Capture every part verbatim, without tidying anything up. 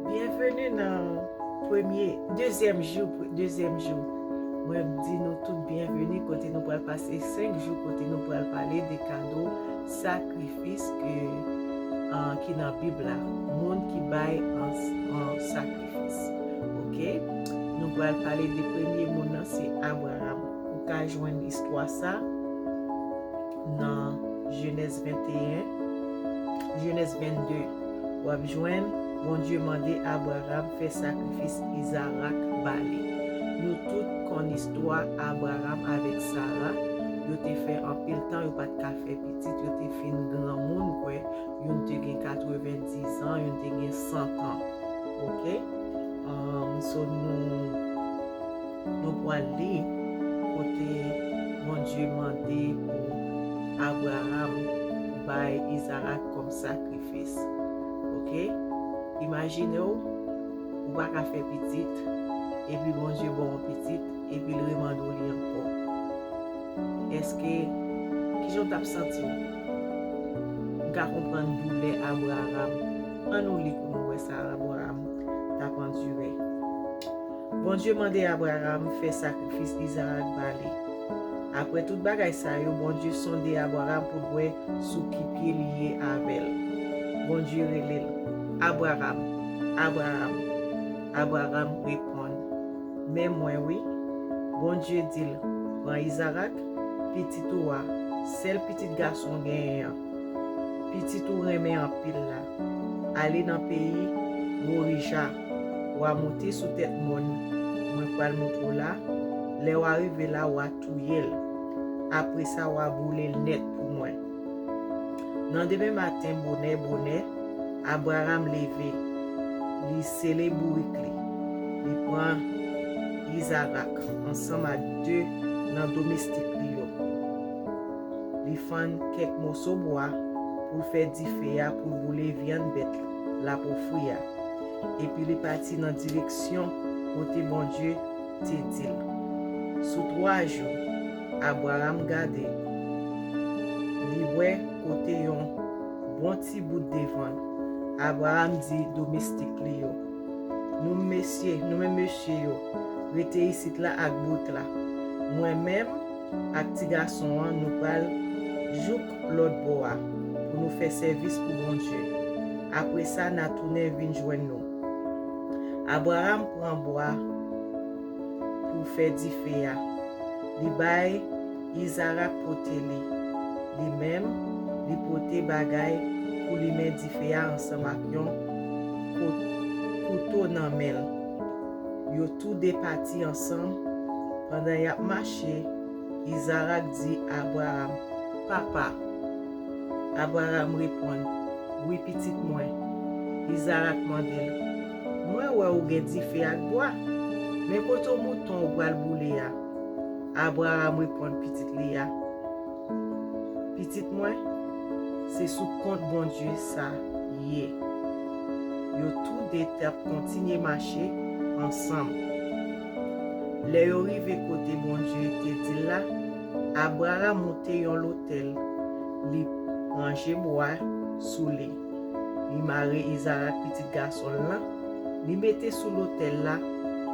Byenveni nan premye, dezyèm jou, dezyèm jou. Mwen di nou tout byenveni kote nou pral pase senk jou, kote nou pral pale de kado sakrifis ke, ah, ki nan Bib la. Moun ki bay an, an sakrifis. Oke? Nou pral pale de premye moun nan, se Abraram. Ou ka jwenn istwa sa nan Jenèz venteyen, Jenèz vennde. W ap jwenn Bondye mande Abraram fè sakrifis Izarak ba li. Nou tout konn istwa Abraram avèk Sara. Yo te fè anpil tan, yo pa t ka fè pitit, yo te fin granmoun, kwè, youn te gen katrevendiz an, youn te gen san an. Oke? Um, so nou, nou pral li kote Bondye mande pou Abraram bay Izarak kòm sakrifis. Oke? Imajine w, ou pa ka fè pitit, epi Bondye ba w yon pitit, epi l remande w li ankò. Èske, kijan w t ap santi w? M ka konprann doulè Abraram. Ann nou li pou nou wè sa Abraram t ap andire. Bondye mande Abraram fè sakrifis Izarak ba li. Apre tout bagay sa yo, Bondye sonde Abraram pou l wè sou ki pye li ye avè l. Bondye rele l, Abraram, Abraram. Abraram reponn, Men mwen wi. Bondye di l, Pran Izarak, pitit ou a, sèl pitit gason w genyen an, pitit ou renmen anpil la, ale nan peyi Morija, w a monte sou tèt mòn mwen pral montre w la, lè w a rive la, w a touye l. Apre sa, w a boule l nèt pou mwen. Nan demen maten, bonè, bonè, Abraram leve, li sele bourik li, li pran Izarak ansanm ak de nan domestik li yo. Li fann kèk moso bwa pou l fè dife a pou l boule vyann bèt l ap ofri a. Epi li pati nan direksyon kote Bondye te di l. Sou twa jou, Abraram gade, li wè kote yon bon ti bout devan l. Abraram di domestik li yo, Nou mesye, nou menm mesye yo, rete isit la ak bourik la. Mwen menm ak ti gason an, nou pral jouk lòt bò a pou nou fè sèvis pou Bondye. Apre sa, n a tounen vin jwenn nou. Abraram pran bwa pou fè dife a. Li bay Izarak pote li. Li menm, li pote bagay pou limen dife a ansanm ak yon kou-, kouto nan men l. Yo toude pati ansanm. Pandan y ap mache, Izarak di Abraram, Papa! Abraram reponn, Wi, pitit mwen. Izarak mande l, Mwen wè ou gen dife ak bwa, men kote w mouton ou pral boule a? Abraram reponn pitit li a, Pitit mwen, se sou kont Bondye sa ye. Yo toude t ap kontinye mache ansanm. Lè yo rive kote Bondye te di l la, Abraram monte yon lotèl, li ranje bwa sou li. Li mare Izarak pitit gason l lan, li mete sou lotèl la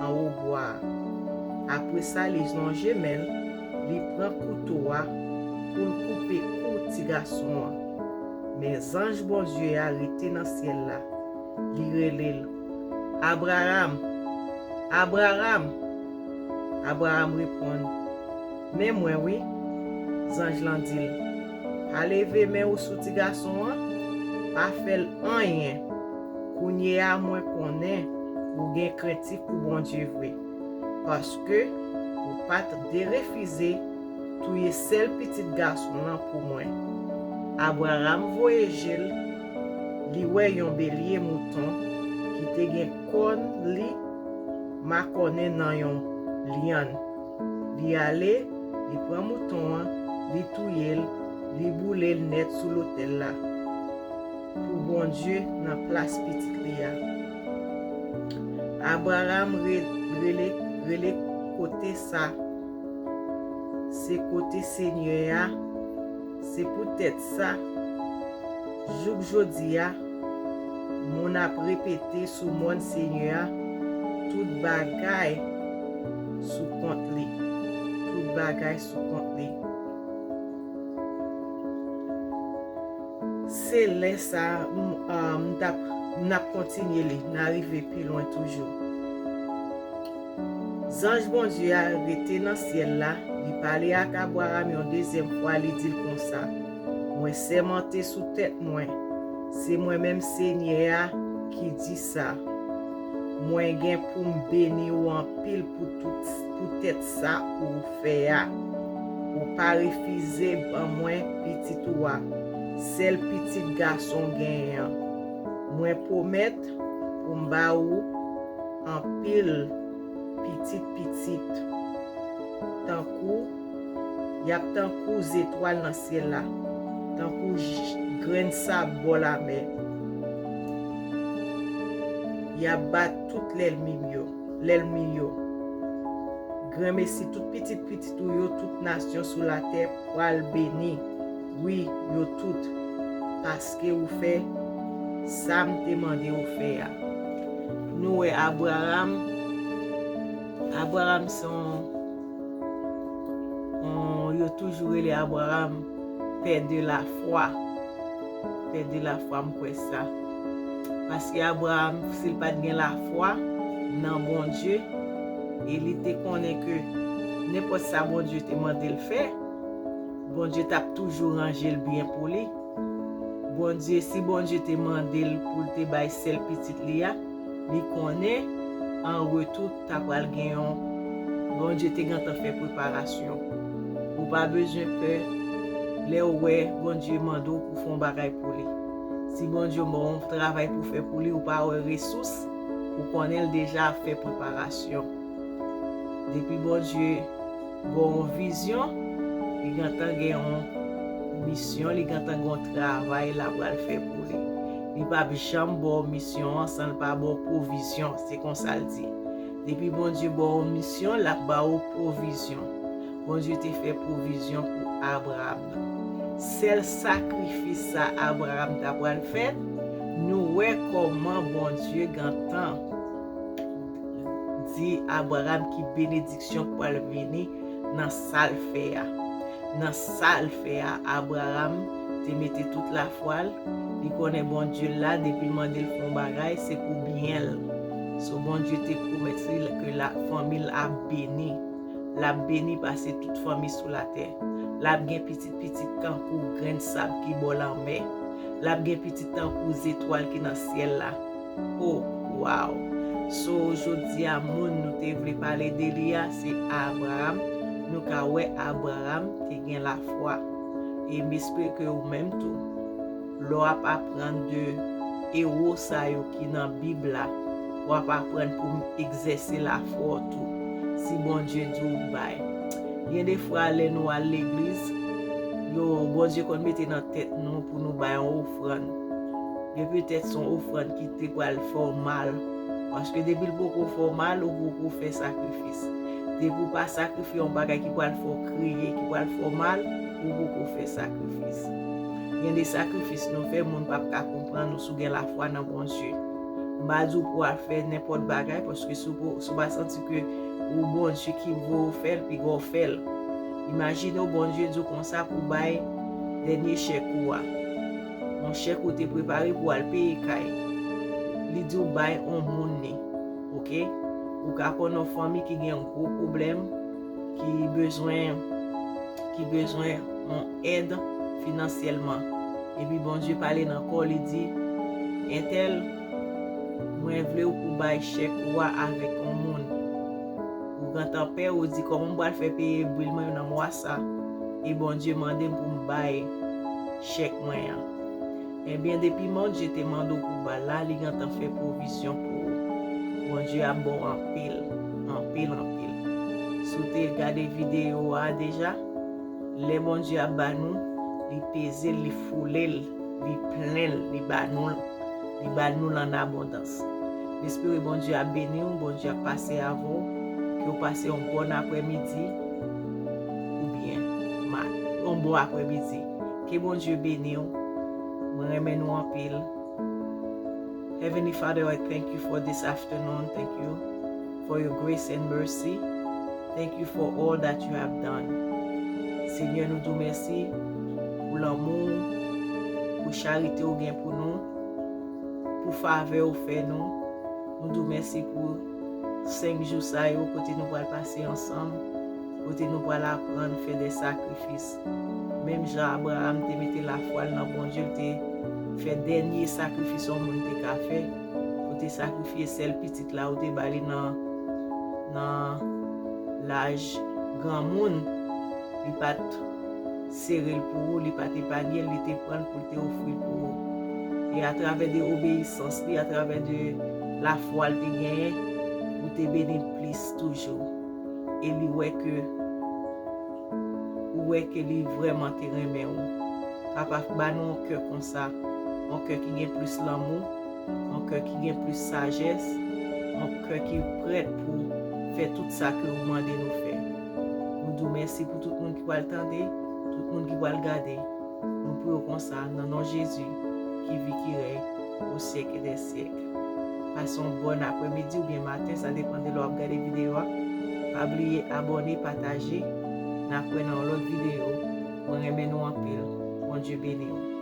anwo bwa a. Apre sa, li lonje men l, li pran kouto a pou l koupe kou ti gason an. Men zanj Bondye a rete nan syèl la. Li rele l, Abraram! Abraram! Abraram reponn, Men mwen wi. Zanj lan di l, Pa leve men ou sou ti gason an, pa fè l anyen. Kounye a mwen konnen ou gen krentif pou Bondye vre, paske ou pa t derefize touye sèl pitit gason an pou mwen. Abraram voye je l, li wè yon belye mouton ki te gen kòn li makònen nan yon lyann. Li ale, li pran mouton an, li touye l, li boule l nèt sou lotèl la pou Bondye nan plas pitit li a. Abraram re-, rele, rele kote sa, Se kote Senyè a. Se poutèt sa, jouk jodi a, Moun ap repete sou mòn Senyè a, tout bagay sou kont li. Tout bagay sou kont li. Se lè sa a, m, a, m t ap, n ap kontinye li, n a rive pi lwen toujou. Zanj Bondye a rete nan syèl la, li pale ak Abraram yon dezyèm fwa, li di l konsa, Mwen sèmante sou tèt mwen, se mwen menm Senyè a ki di sa, mwen gen pou m beni w anpil pou tout, poutèt sa ou fè a. Ou pa refize ban mwen pitit ou a, sèl pitit gason w genyen an. Mwen pwomèt pou m ba ou anpil pitit pitit, tankou, y ap tankou zetwal nan syèl la, tankou j, grenn sab bò lamè. Y ap bat tout lènmi m yo, lènmi yo. Granmesi tout pitit pitit ou yo, tout nasyon sou latè pral beni. Wi, yo tout, paske ou fè sa m te mande ou fè a. Nou wè Abraram, Abraram se yon, yon, yo toujou rele Abraram pè de lafwa. Pè de lafwa, m kwè sa. Paske Abraram, si l pa t gen lafwa nan Bondye, e li te konnen ke nenpòt sa Bondye te mande l fè, Bondye t ap toujou ranje l byen pou li. Bondye, si Bondye te mande l pou l te bay sèl pitit li a, li konnen an retou ta pral gen yon, Bondye te gentan fè preparasyon. Ou pa bezwen pè lè w wè Bondye mande w pou fè yon bagay pou li. Si Bondye ba w yon travay pou fè pou li, ou pa wè resous, ou konnen l deja ap fè preparasyon. Depi Bondye ba w yon vizyon, li gentan gen yon misyon, li gentan gen yon travay l ap pral fè pou li. Li p ap janm ba w misyon an san l pa ba w pwovizyon, se konsa l di. Depi Bondye ba w yon misyon, l ap ba w pwovizyon. Bondye te fè pwovizyon pou Abraram nan. Sèl sakrifis sa Abraram ta pral fè, nou wè kòman Bondye gentan di Abraram ki benediksyon k pral vini nan sa l fè a. Nan sa l fè a, Abraram te mete tout lafwa l. Li konnen Bondye la, depi l mande l fè yon bagay, se pou byen l. So, Bondye te pwomèt li ke la, fanmi l ap beni. L ap beni pase tout fanmi sou latè. L ap gen pitit pitit tankou grenn sab ki bò lanmè. L ap gen pitit tankou zetwal ki nan syèl la. Oh, wow! So, jodi a, moun nou te vle pale de li a, se Abraram. Nou ka wè Abraram te gen lafwa. E m espere ke ou menm tou, lè w ap aprann de ewo sa yo ki nan Bib la, w ap aprann pou egzèse lafwa w tou, si Bondye di w bay. Gen de fwa, lè nou al legliz, yo, Bondye konn mete nan tèt nou pou nou bay yon ofrann. Gen petèt se yon ofrann ki te pral fè w mal. Paske depi l poko fè w mal, ou poko fè sakrifis. Depi w pa sakrifye yon bagay ki pral fè w kriye, ki pral fè w mal, ou poko fè sakrifis. Gen de sakrifis nou fè, moun p ap ka konprann ou si w gen lafwa nan Bondye. M pa di w pou w al fè nenpòt bagay, paske si w pa, si w pa santi ke ou Bondye ki voye w fè l, piga w fè l. Imajine w Bondye di w konsa pou w bay dènye chèk ou a. Yon chèk ou te prepare pou w al peye kay. Li di w bay yon moun li. Oke? Ou ka konn yon fanmi ki gen yon gwo pwoblèm, ki bezwen, ki bezwen yon èd finansyèlman. Epi Bondye pale nan kò w, li di, Entèl, mwen vle w pou bay chèk ou a avèk yon moun. Ou gentan pè, ou di, kòman m pral fè peye bil mwen nan mwa sa? E Bondye mande m pou m bay chèk mwen an. Ebyen, depi Bondye te mande w pou ba l la, li gentan fè pwovizyon pou ou. Bondye ap ba w anpil, anpil, anpil. Si w te gade videyo a deja, lè Bondye ap ba nou, li peze l, li foule l, li plen l, li ba nou l, li ba nou l an abondans. M espere Bondye ap beni w, Bondye ap pase avè w, ke w pase yon bòn aprèmidi, oubyen ma-, yon bon aprèmidi. Ke Bondye beni w. Mwen renmen nou anpil. Heavenly Father, I thank you for this afternoon. Thank you for your grace and mercy. Thank you for all that you have done. Senyè, nou di w mèsi pou lanmou w, pou charite w gen pou nou, pou favè w fè nou. Nou di w mèsi pou senk jou sa yo kote nou pral pase ansanm, kote nou pral aprann fè de sakrifis. Menm jan Abraham te mete lafwa l nan Bondye, l te fè dènye sakrifis yon moun te ka fè. Ou te sakrifye sèl pitit la, ou te ba li nan, nan laj granmoun. Li pa t sere l pou ou, li pa t epanye l, li te pran l pou l te ofri l pou ou. E atravè de obeyisans li, atravè de lafwa l te genyen, ou te beni l plis toujou. E li wè ke, ou wè ke li vrèman te renmen ou. Papa, ba nou yon kè konsa, yon kè ki gen plis lanmou, yon kè ki gen plis sajès, yon kè ki prèt pou fè tout sa ke ou mande nou fè. Nou di w mèsi pou tout moun ki pral tande, tout moun ki pral gade. Nou priye w konsa, nan non Jezi, ki viv, ki rèy, o syèk dè syèk. Pase yon bòn aprèmidi oubyen maten, sa depann de lè w ap gade videyo a. Pa bliye abòne, pataje. N ap wè nan yon lòt videyo. Mwen renmen nou anpil. Bondye beni w.